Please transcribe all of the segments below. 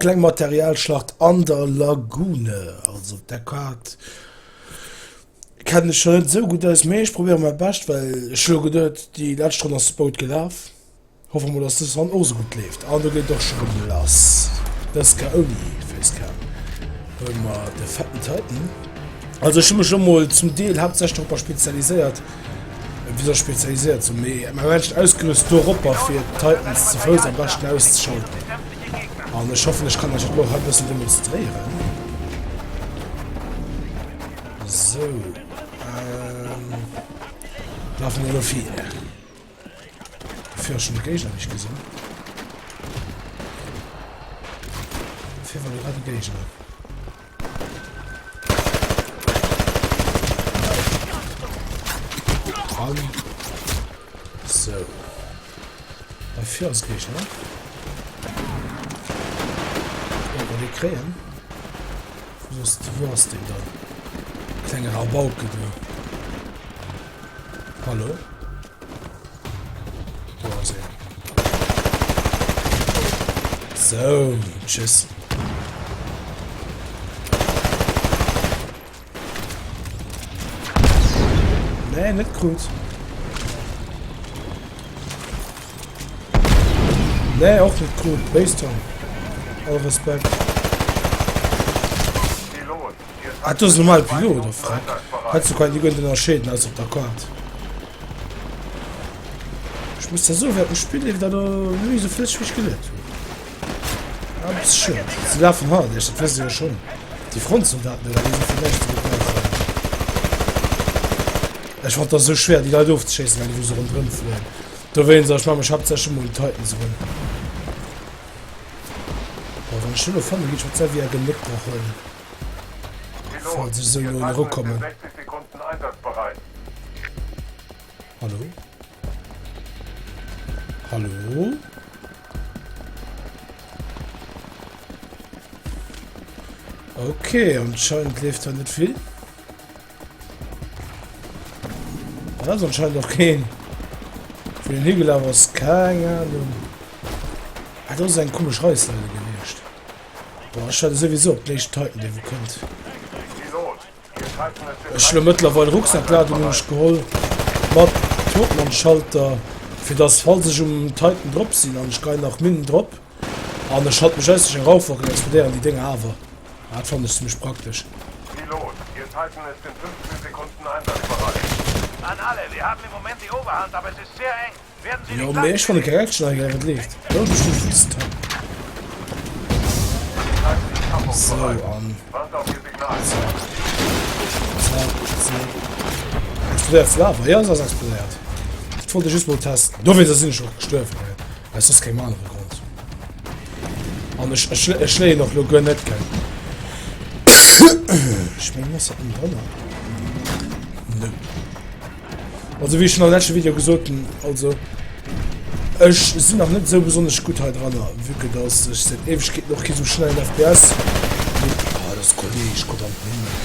Kleng Materialschlacht an der Lagune. Also op der Kaart kennen ech scho net esou gutt aus, mee ech probéiere mäi Bescht, well ech hu lo geduet, déi lescht Ronn ass super gutt gelaf. Hoffe mol, dass dës Ronn och esou gutt leeft. An do geet och scho rëm lass. Dës Kéier ouni Facecam huele mer de fetten Titan. Also ech hu mech lo mol zum Deel haaptsächlech doropper spezialiséiert, wéi soll spezialiséiert soen, mee mäi Mensch ausgerüst doropper fir d'Titans ze Fouss am beschten auszeschalten. An ech hoffen, ech kann lech dat elo hei e bëssen demonstréieren. Sou. Ähm, laufen wir elo vir. Dofir ass schon de Géigner nicht gesinn. Dofir war grad de Géigner. An. Sou. Dafür ass Géigner. Oh, wat mir kréien. Wo ass, wo ass deen dann? Klenge Rabauke do. Hallo? Do ass een. Sou, tschüss. Nee, net krut. Nee, och net krut. Baston. All Respekt. Ah, das ist normal Pilot, oder Freck? Hättest du keinen die ënnerscheeden als op der Kart. Ich muss da so während dem Spiel da nie so flüssig wie ich gelernt habe. Ah, das ist schön. Sie laufen hart, das wissen sie ja schon. Die Frontsoldaten, die sind vielleicht zu gebrauchen. Ich fand das so schwer, die Leute aufzuschießen, wenn die so rundherum fliegen. Da wollen sie, ich mache mich hauptsächlich mal Titans rum. Aber wenn ich schon fand, ich würde wie ein Genick brauchen. Falls ich so nur kommen. Hallo? Hallo? Okay, anscheinend leeft da net vill. Da ass anscheinend och keen. Wou den higelaf ass, keng Ahnung. Ah, do ass eng komesch Reisleine gewiescht. Boah, ech werde sowieso op d'nächst Titan, dee wou kënnt. Ech hu lo mëttlerweil Rucksackladung hunn ech geholl mat Totmannschalter, fir dass falls ech um Titan drop sinn an ech geien nach Minen drop an ech schalte mech aus duerch eng Rauchwolken, explodéieren déi Dénger awer. Dat fannen ech zimmlech praktesch. Pilot, Ihr Titan ist in 15 Sekunden einsatzbereit. An alle, wir haben im Moment die Oberhand, aber es ist sehr eng. Werden Sie Jo, nicht mee ech fanne leichtsinnig. keng Action hei, gell, wat leeft? Do ass bestimmt fix den Titan. So, an. Zack. Zack, zack. Explodéiert d'Lava? Ja, se ass explodéiert. Dat wollt ech just mol testen. Dowéinster sinn ech och gestuerwen, gell. Aus soss kengem anere Grond. An ech, ech, ech schléien och lo guer net, gell. Ech mengen, ass dat nëmmen drënner? Nö. Also wéi ech schon am leschte Video gesot hunn, also ech sinn nach net esou besonnesch gutt hei dran, vue que dass ech säit Éiwegkeeten och kee sou schnellen FPS méi, oh dat ass Kolleg, Gott am Himmel,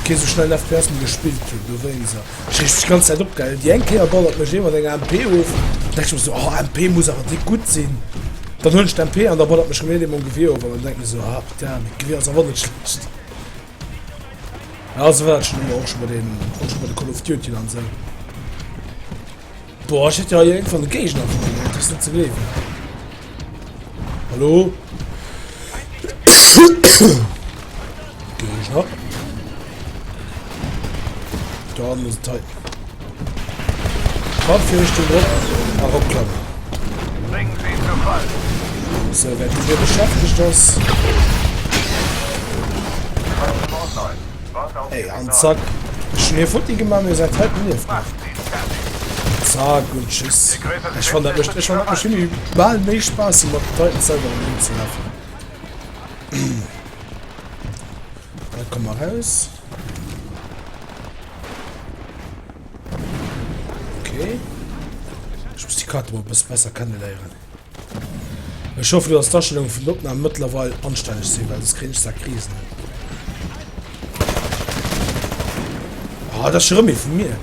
kee sou schnellen FPS méi gespillt hunn, dowéinst. Ech reeg mech d'ganz Zäit op, gell, déi eng Kéier ballert mech ee mat enger MP of, dann denk ech mer sou, oh MP muss awer déck gutt sinn, dann huelen ech d'MP an da ballert mech rëm een ee mam Gewier of an dann denk ech mer sou, ah putain, mee d'Gewier ass awer net schlecht. Ja, so war dat schon immer, och schon bei den, och schon bei de Call of Duty an sou. Boah, ech hätt ja hier irgendwann de Géigner fonnt, dat ass net ze gleewen. Hallo? Géigner. Da muss et hei. Komm, fir Richtung drop. A ropklammen. Bringen Sie ihn zu Fall. So, während die hier beschäftigt ass. Ey, an zack. Ech hunn hie futti gemaach, mee säin Titan lieft nach. Zack und tschüss. Ech fand dat mécht, ech fand dat mécht vill méi, bal méi Spaass, wéi mat den Titans selwer ronderëm ze lafen. Da komm mer raus. Okay. Ech muss déi Karte mol e bësse besser kenneléieren. Ech hoffen, dass d'Astellungen vun den Opnahmen mëttlerweil anstänneg sinn, well soss kréien ech zwar Krisen. Ah, dat ass scho rëm ee vu mir.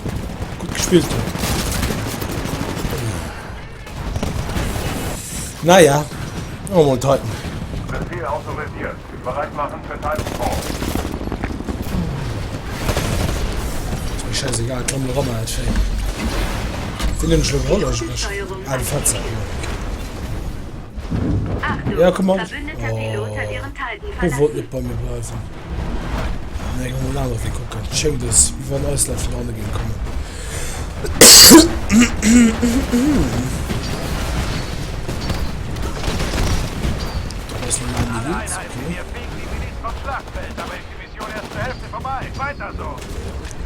Gutt gespillt, jo. Naja, oh, mol Titan. Befehl autorisiert. Bereit machen für Titanfall. Ist mir scheißegal, komm ran, Alter. Wien hunn ech elo geholl eigentlech? Ah, de Fetzer, jo, okay. Ja, komm an. Oh, oh wollt net bei mir bleiwen. Nee, komm mol aner Wee kucken. Schéngt es, wéi wann eis Leit vun hanne géinge kommen. Da ass normal Miliz, okay.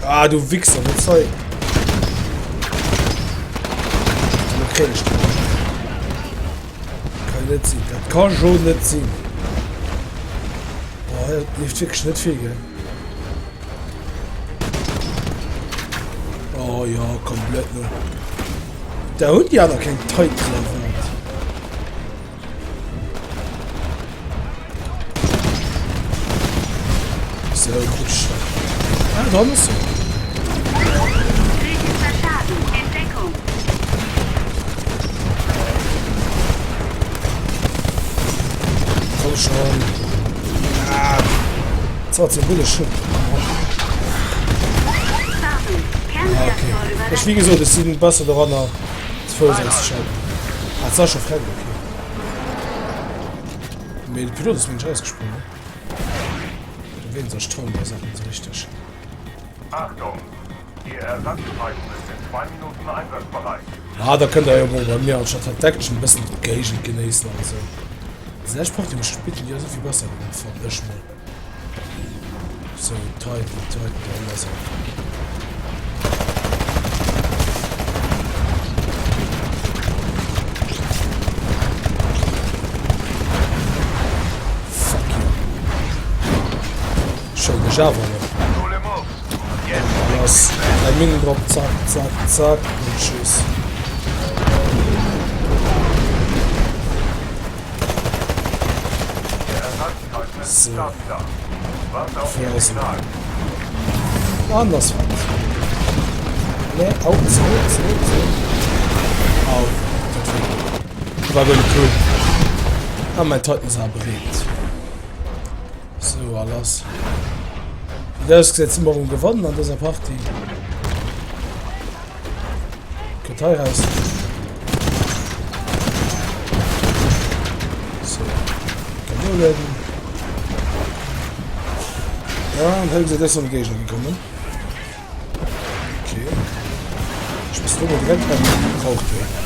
Ah, du Wichser, wat hei? Lo kréien ech dech. Kann net sinn, dat ka jo net sinn. Boah, hei leeft wierklech net vill, gell? Oh ja, komplett no. Da hunn déi aner keng Titans oder wat? So, krut ech dat. Ah, dran ass se. Kritischer Schaden. Entdeckung. Komm schon. Ah. 20 Bulle schon. Warnung. Ah, okay. Kernreaktor Ech, wéi überlastet. gesot, ech sinn besser doranner. Ze Fouss auszeschalten. Ah, d'Sascha freckt, okay. Mee de Pilot ass mengen ech ausgesprongen, ne? Dowéinst, ech trauen der Saach net esou richteg. Achtung! Ihr Ersatzstreifen ist in zwei Minuten einsatzbereit. Ah, da kënnt der jo mol bei mir anstatt halt d'Action e bëssen d'Géigend genéissen an esou. Déi lescht Partie wou ech gespillt hunn, déi ass esou vill besser gelaf, fannen ech mol. Sou, Titan, Titan, do ass er. Fuck you. Schön dech awer elo. Lass. Dräi Minen drop, zack, zack, zack und tschüss. So. Dafür ass en anders wat. Nee, au, zo, zo, zo. Au, dat war, war guer net cool. Ah, mein Titan ass awer bereet. So, a lass. Wéi dat ausgesäit, si mer um Gewannen an dëser Partie. Kënnt hei raus. So. Kann nolueden. Ja, an hei gesäit ass noch e Géigner gekommen. Okay. Ich muss nur direkt beim Rauch töten.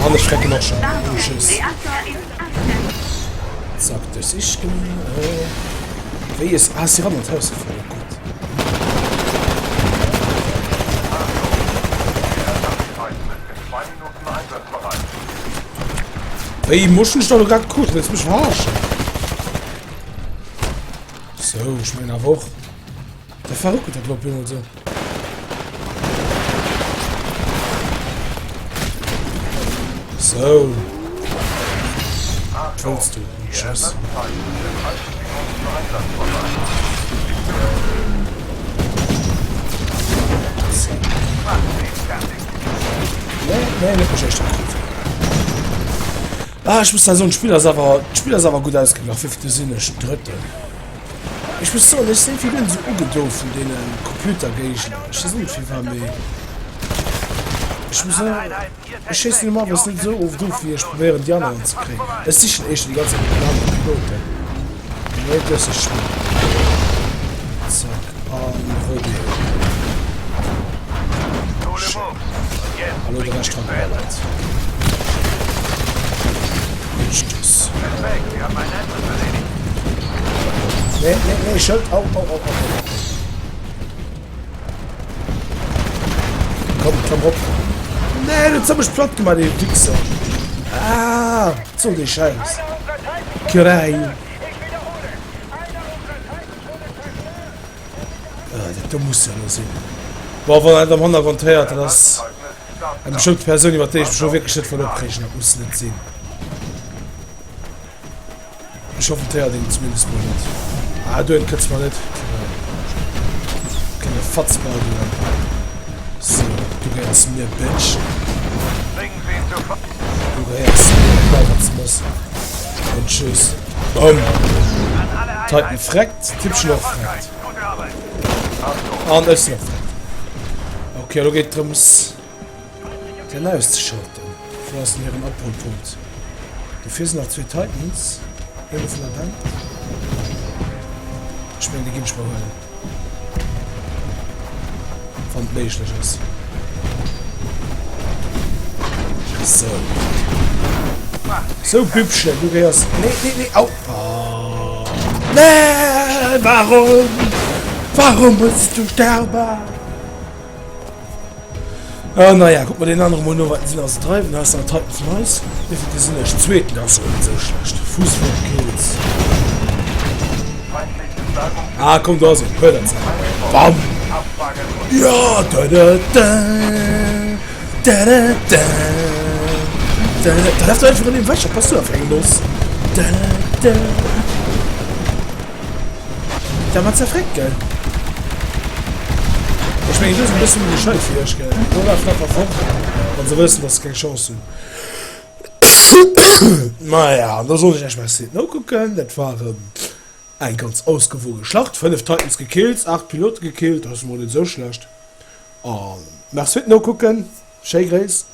An ech schrecken och schon. Oh, tschüss. Zack, das ist äh, Wéi ist. Ah, sie ran an d'Haus gefallen. Oh Gott. Wéi muss ich doch grad gucken? Willst du mich verarschen? So, ich meine aber auch. Der verrückt, der glaubt immer so. So. Was willst du? Tschüss. Nee, nee, net mech echt Ah, ich muss da so ein Spiel ass awer d'Spiel ass awer gutt ausgeglach. Wéi vill sinn ech? Drëtten. Ech muss soen, ech sinn vill esou ugedo vun deene Computergéigner. Ech weess net firwat, mee ech muss soen, ech schéissen normalerweis net esou oft of, wéi ech probéieren déi aneren ze kréien. Ech sichen éischter déi ganz Zäit no den anere Piloten. Mee et ass echt schwéier. Zack, an Rodeo. Schéin. Hallo, de Rescht dran geballert. Tschüss. Nee, nee, nee, Schëld. Au, au, au, au, au. Komm, komm op. Nee, du hues mech platt gemacht, ey Wichser. Ah, so die Scheiß. Kirei. Ah, dat do muss ja lo sinn. Boah, wann dat am Hannergrond héiert, dat ass eng bestëmmte Persoun, iwwer déi ech mech lo wierklech net wëll opreegen. Dat muss net sinn. Ech hoffen d'héiert een zumindest mol net. Ah dohin kënns mer net. Klenge Fatzball du. Sou, du gehéiers mir, Bitch. Du gehéiers mir, egal wat s de mëss. An tschüss. Boom. Titan freckt, Tippchen och freckt. An ech sinn och freckt. Okay, elo geet drëms. Den auszeschalten. Wou ass denn hiren Abholpunkt? Dofir sinn nach zwee Titans. Een dovun der Bank. Ech mengen, déi ginn ech mer huelen. Wann et méiglech ass. Sou. Sou, Bübchen, du gehéiers. Nee, nee, nee, au! Oh. Nee, warum? Warum musst du sterben? Ah, naja, guck mal den anere mol no, wat sinn ass dreiwen ass an Titan vun eis. Wéi vill sinn ech? Zweeten ass och net sou schlecht. Fuss 5 Kills. Ah, komm, do ass en. Huel dat Saach. Bam! Ja! Da da da! Da da da! Da da da läuft einfach an dem weg. Was passt du auf eng Nuss? Da da da! Da mat zerfreckt, gell? Ech mengen, do ass e bëssen méi gescheit fir iech, gell? Do lafen einfach fort, wann se wëssen, dass se keng Chance hunn. Naja, an da soen ech iech Merci fir d'Nokucken. Dat war erëm eng ganz ausgewoge Schlacht. 5 Titans gekillt, 8 Pilote gekillt, dat ass emol net esou schlecht. A Merci fir d'Nokucken, schéi Gréiss.